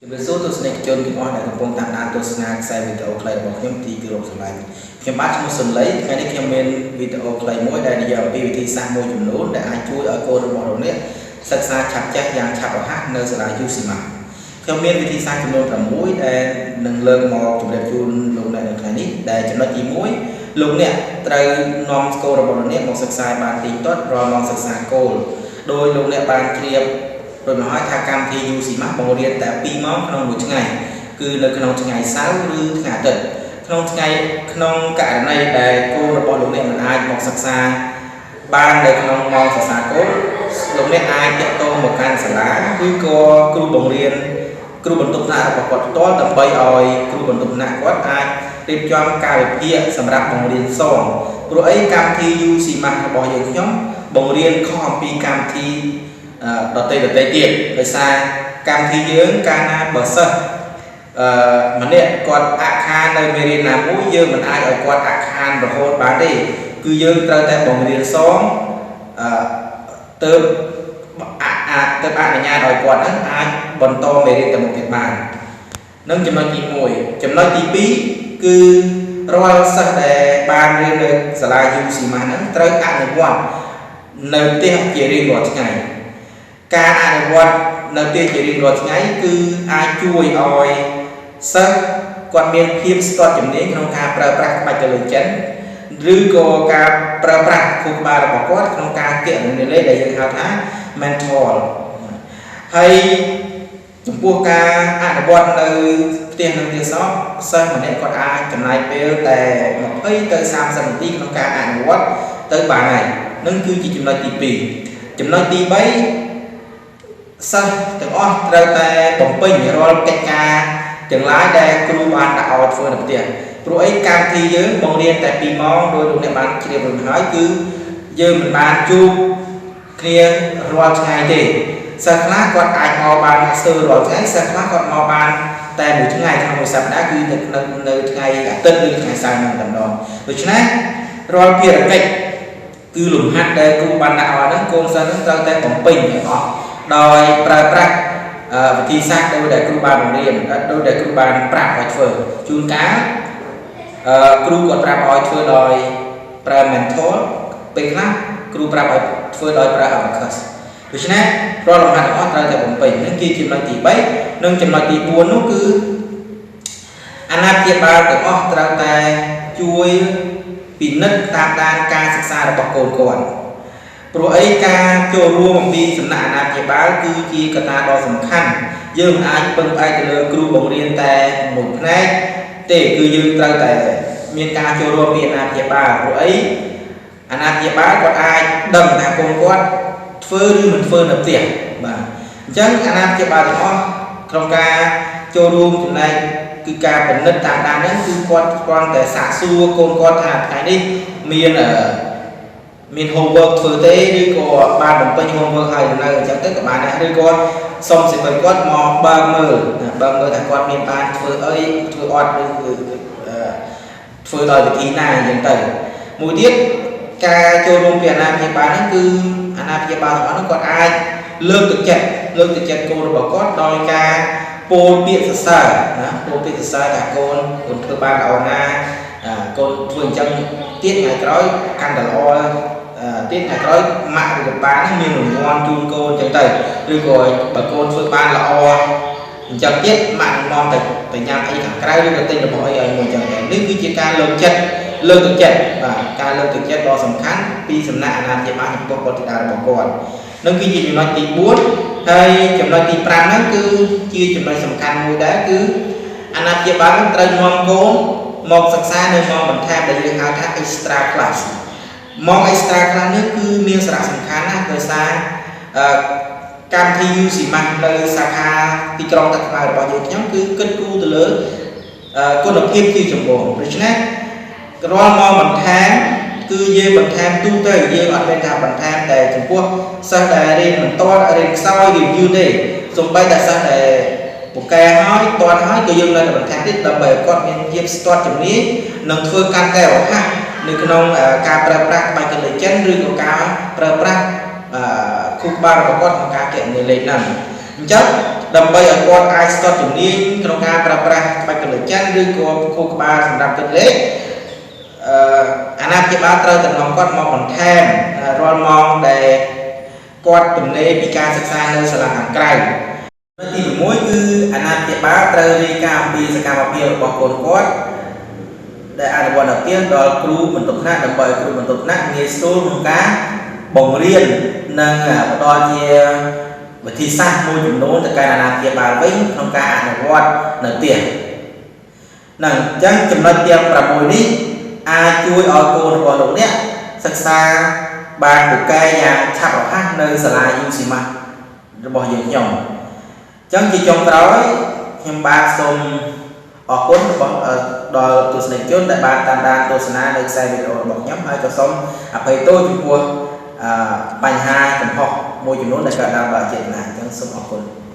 ជំរាបសួរទស្សនិកជនទាំងអស់ដែលកំពុងតាមដានទស្សនាខ្សែវីដេអូខ្លីរបស់ខ្ញុំទីគោរពស្រឡាញ់ខ្ញុំបាទឈ្មោះសុនលីថ្ងៃនេះខ្ញុំមានវីដេអូខ្លីមួយដែលនិយាយអំពីវិធីសាស្ត្រមួយចំនួនដែលអាចជួយឲ្យកូនរបស់លោកអ្នកសិក្សាឆាប់ចេះយ៉ាងឆាប់រហ័សនៅសាលា UCMAS ខ្ញុំមានវិធីសាស្ត្រចំនួន6ដែលនឹងលើកមកជម្រាបជូនលោកអ្នកនៅថ្ងៃនេះដែលចំណុចទី1លោកអ្នកត្រូវនាំកូនរបស់លោកអ្នកមកសិក្សាបានទៀងទាត់រាល់ម៉ោងសិក្សាគោលដោយលោកអ្នកបានជ្រាបរួចមកហើយថាកម្មវិធី UCMAS បង្រៀនតែ2ម៉ោងក្នុងមួយថ្ងៃគឺនៅក្នុងថ្ងៃសៅរ៍ឬថ្ងៃអាទិត្យក្នុងថ្ងៃក្នុងករណីដែលកូនរបស់លោកអ្នកមិនអាចមកសិក្សាបាននៅក្នុងម៉ោងសិក្សាគោលលោកអ្នកអាចទាក់ទងមកកាន់សាលាឬក៏គ្រូបង្រៀនគ្រូបន្ទប់ថ្នាក់របស់គាត់ផ្ទាល់ដើម្បីឲ្យគ្រូបន្ទប់ថ្នាក់គាត់អាចរៀបចំកាលវិភាគសម្រាប់បង្រៀនសងព្រោះអីកម្មវិធី UCMAS របស់យើងខ្ញុំបង្រៀនខុសអំពីកម្មវិធីដតីដតីទៀតដោយសារកម្មវិធីយើងកាលណាបើសិស្សម្នាក់គាត់អាក់ខាននៅមេរៀនណាមួយយើងមិនអាចឲ្យគាត់អាក់ខានរហូតបានទេគឺយើងត្រូវតែបង្រៀនសងអឺទៅអាចទៅអនុញ្ញាតឲ្យគាត់ហ្នឹងអាចបន្តមេរៀនទៅមុខទៀតបាននឹងចំណុចទី1ចំណុចទី2គឺរាល់សិស្សដែលបានរៀននៅសាលា UCMAS ហ្នឹងត្រូវអនុវត្តនៅផ្ទះជារៀងរាល់ថ្ងៃការអនុវត្តនៅផ្ទះជារៀងរាល់ថ្ងៃគឺអាចជួយឲ្យសិស្សគាត់មានភាពស្ទាត់ជំនាញក្នុងការប្រើប្រាស់ក្បាច់កលិចិនឬក៏ការប្រើប្រាស់ខួរក្បាលរបស់គាត់ក្នុងការគណនាលេខដែលយើងហៅថា mental ហើយចំពោះការអនុវត្តនៅផ្ទះនឹងទៀតសោះសិស្សម្នាក់គាត់អាចចំណាយពេលតែ20ទៅ30នាទីក្នុងការអនុវត្តទៅបានហើយនឹងគឺជាចំណុចទី2ចំណុចទី3សិស្សទាំងអស់ត្រូវតែបំពេញរាល់កិច្ចការទាំងឡាយដែលគ្រូបានដាក់ឲ្យធ្វើនៅផ្ទះព្រោះអីកម្មវិធីយើងបង្រៀនតែ2ម៉ោងដោយលោកអ្នកបានជ្រាបរួចហើយគឺយើងមិនបានជួបគ្នារាល់ថ្ងៃទេសិស្សខ្លះគាត់អាចមកបានស្ទើររាល់ថ្ងៃសិស្សខ្លះគាត់មកបានតែមួយថ្ងៃក្នុងមួយសប្តាហ៍គឺនៅក្នុងនៅថ្ងៃអាទិត្យឬថ្ងៃសៅរ៍ហ្នឹងតែម្ដងដូច្នេះរាល់ភារកិច្ចគឺលំហាត់ដែលគ្រូបានដាក់ឲ្យហ្នឹងកូនសិស្សហ្នឹងត្រូវតែបំពេញទាំងអស់ដោយប្រើប្រាស់វិធីសាស្ត្រដោយដែលគ្រូបានបង្រៀនដោយដែលគ្រូបានប្រាប់ឲ្យធ្វើជួនកាលគ្រូគាត់ប្រាប់ឲ្យធ្វើដោយប្រើ mental ពេលខ្លះគ្រូប្រាប់ឲ្យធ្វើដោយប្រើ abacus ដូច្នេះរាល់លំហាត់ទាំងអស់ត្រូវតែបំពេញនឹងជាចំណុចទី3និងចំណុចទី4នោះគឺអាណាព្យាបាលទាំងអស់ត្រូវតែជួយពិនិត្យតាមដានការសិក្សារបស់កូនគាត់ព្រោះអីការចូលរួមអំពីសំណាក់អាណាព្យាបាលគឺជាកត្តាដ៏សំខាន់យើងមិនអាចពឹងផ្អែកទៅលើគ្រូបង្រៀនតែមួយផ្នែកទេគឺយើងត្រូវតែមានការចូលរួមពីអាណាព្យាបាលព្រោះអីអាណាព្យាបាលគាត់អាចដឹងថាកូនគាត់ធ្វើឬមិនធ្វើនៅផ្ទះបាទអញ្ចឹងអាណាព្យាបាលទាំងអស់ក្នុងការចូលរួមចំណែកគឺការពិនិត្យតាមដានហ្នឹងគឺគាត់គ្រាន់តែសាកសួរកូនគាត់ថាថ្ងៃនេះមានមាន homework ធ្វើទេឬក៏បានបំពេញ homework ហើយនៅអញ្ចឹងទៅក៏បានដែរឬក៏សុំសិភៅគាត់មកបើកមើលបើកមើលថាគាត់មានបានធ្វើអីធ្វើអត់ឬគឺធ្វើដោយវិធីណាអញ្ចឹងទៅមួយទៀតការចូលរួមពីអាណាព្យាបាលហ្នឹងគឺអាណាព្យាបាលទាំងអស់ហ្នឹងគាត់អាចលើកទឹកចិត្តលើកទឹកចិត្តកូនរបស់គាត់ដោយការពោលពាក្យសរសើរណាពោលពាក្យសរសើរថាកូនកូនធ្វើបានល្អណាស់កូនធ្វើអញ្ចឹងទៀតថ្ងៃក្រោយកាន់តែល្អទៀតថ្ងៃក្រោយម៉ាក់ឬក៏ប៉ាហ្នឹងមានរង្វាន់ជូនកូនអញ្ចឹងទៅឬក៏បើកូនធ្វើបានល្អអញ្ចឹងទៀតម៉ាក់នឹងនាំទៅទៅញ៉ាំអីខាងក្រៅឬក៏ទិញរបស់អីឲ្យមួយអញ្ចឹងទៅនេះគឺជាការលើកចិត្តលើកទឹកចិត្តបាទការលើកទឹកចិត្តដ៏សំខាន់ពីសំណាក់អាណាព្យាបាលចំពោះបុត្រធីតារបស់គាត់នឹងគឺជាចំណុចទី4ហើយចំណុចទី5ហ្នឹងគឺជាចំណុចសំខាន់មួយដែរគឺអាណាព្យាបាលនឹងត្រូវនាំកូនមកសិក្សានៅម៉ោងបន្ថែមដែលយើងហៅថា extra class ម៉ោង extra class នេះគឺមានសារៈសំខាន់ណាស់ដោយសារកម្មវិធី UCMAS នៅសាខាទីក្រុងតាខ្មៅរបស់យើងខ្ញុំគឺគិតគូរទៅលើគុណភាពជាចម្បងដូច្នេះរាល់ម៉ោងបន្ថែមគឺយើងបន្ថែមទូទៅយើងអត់មានថាបន្ថែមតែចំពោះសិស្សដែលរៀនមិនទាន់រៀនខ្សោយរៀនយឺតទេសូម្បីតែសិស្សដែលពូកែហើយទាន់ហើយក៏យើងនៅតែបន្ថែមទៀតដើម្បីឲ្យគាត់មានភាពស្ទាត់ជំនាញនិងធ្វើកាន់តែរហ័សនៅក្នុងការប្រើប្រាស់ក្បាច់កលិចិនឬក៏ការប្រើប្រាស់ខួរក្បាលរបស់គាត់ក្នុងការគណនាលេខហ្នឹងអញ្ចឹង ដើម្បីឲ្យគាត់អាចស្ទាត់ជំនាញក្នុងការប្រើប្រាស់ក្បាច់គន្លឹះចិនឬក៏ខួរក្បាលសម្រាប់គិតលេខអឺអាណាព្យាបាលត្រូវតែនាំគាត់មកបន្ថែមរាល់ម៉ោងដែលគាត់ទំនេរពីការសិក្សានៅសាលាខាងក្រៅទី6គឺអាណាព្យាបាលត្រូវរាយការណ៍អំពីសកម្មភាពរបស់កូនគាត់ដែលអនុវត្តនៅផ្ទះដល់គ្រូបន្ទប់ថ្នាក់ដើម្បីឲ្យគ្រូបន្ទប់ថ្នាក់ងាយស្រួលក្នុងការបង្រៀននិងផ្ដល់ជាវិធីសាស្ត្រមួយចំនួនទៅកាន់អាណាព្យាបាលវិញក្នុងការអនុវត្តនៅផ្ទះនឹងអញ្ចឹងចំណុចទាំង6នេះអាចជួយឲ្យកូនរបស់លោកអ្នកសិក្សាបានពូកែយ៉ាងឆាប់រហ័សនៅសាលា UCMAS របស់យើងខ្ញុំអញ្ចឹងជាចុងក្រោយខ្ញុំបាទសូមអរគុណរបស់ដល់ទស្សនិកជនដែលបានតាមដានទស្សនានៅខ្សែវីដេអូរបស់ខ្ញុំហើយក៏សូមអភ័យទោសចំពោះបញ្ហាកំហុសមួយចំនួនដែលកើតឡើងដោយអចេតនាអញ្ចឹងសូមអរគុណ។